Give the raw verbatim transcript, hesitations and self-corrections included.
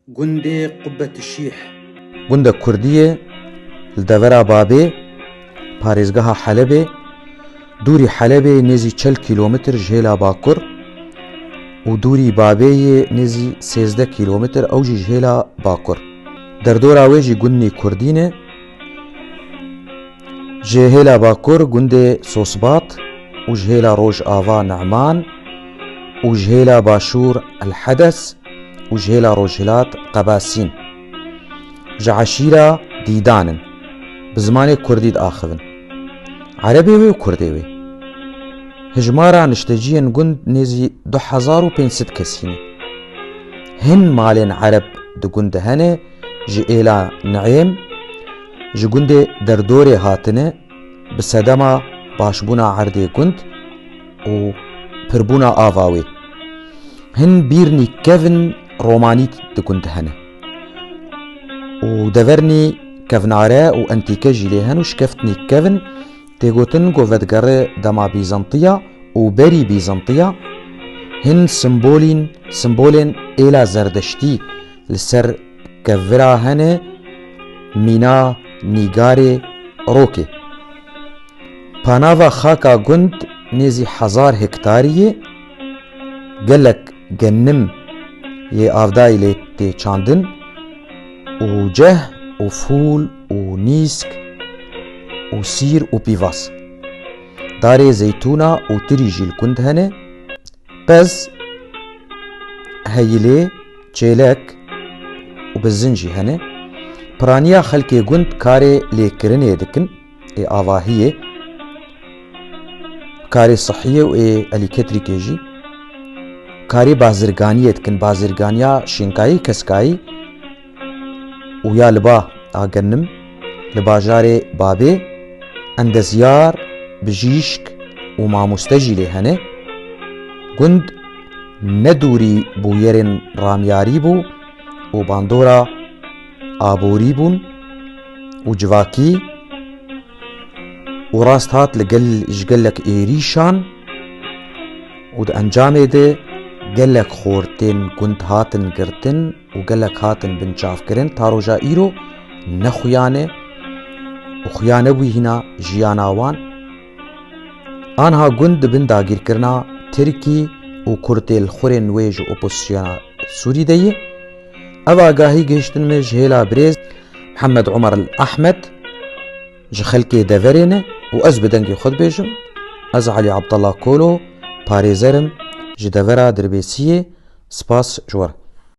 Gundê Qubbetişîh. Gundek kurdî ye, li devera Babê, parêzgeha Helebê, dûrî Helebê nêzî çil kîlometr ji hêla bakur û dûrî Babê yê nêzî sêzdeh kîlometr, ew jî ji hêla bakur. Derdora wê jî gundnî kurdî ne. Ji hêla bakur gundê Sosbat û ji hêla rojava Ne'man û ji hêla başûr El Hedes û ji hêla rojhilat Qebasîn. Ji eşîra Dîdan in. Bi zimanê kurdî diaxivin. Erebê wê û kurdê wê. Hijmara nişteciyên gund nêzî du hezar û pênc sed kesî ne. Hin malên ereb di gund de hene, ji êla Niêm, ji gundê Derdorê hatine, bi sedema başbûna erdê gund û pirbûna ava wê. Hin bîrnî kevin romanî di gund hene. Û devernî kevnare û entîke jî lê hen û şikeftinî kevin tê gotin ku vedigere dema Bîzantiya û berî Bîzantiya. Hin simbolîn, simbolên êla Zerdeştî li ser kevira hene, mîna, nîgarê, rokê. Panava xaka gund nêzî hezar hektarî ye, gelek gennim yê avdayî lê tê çandin û ceh û fûl û nîsk û sîr û pîvaz. Darê zeytûna û tirî jî li gund hene. Pez, heyilê, çêlek û bizin jî hene. Piraniya xelkê gund karê lêkirinê dikin, ê avahiyê, karê sihiyê û ê elîketrîkê jî. Karê bazirganiyê dikin, bazirganiya şinkayî, keskayî û ya li ba a gennim li bajarê Babê endezyar, bijîşk û mamoste jî lê hene. Gund ne dûrî bûyerên ramyarî bû û bandora aborî bûn û civakî û rast hat li gel ji gelek êrîşan û di encamê de gelek xortên gund hatin girtin û gelek hatin binçavkirin, ta roja îro ne xuya ne û xuya nebûyî hîna jiyana wan. Anha gund di bin dagîrkirina Tirkî û kurtê li xurên wê ji opozisyona Sûrî de ye. Ev agahî gihiştin me ji hêla birêz Mihemed Omer El Ehmed, ji xelkê deverê ne û ez bi dengê xwe dibêjim, ez Elî Abdallah Kolo, parêzer im ji devera Dirbêsiyê. Spas ji we re.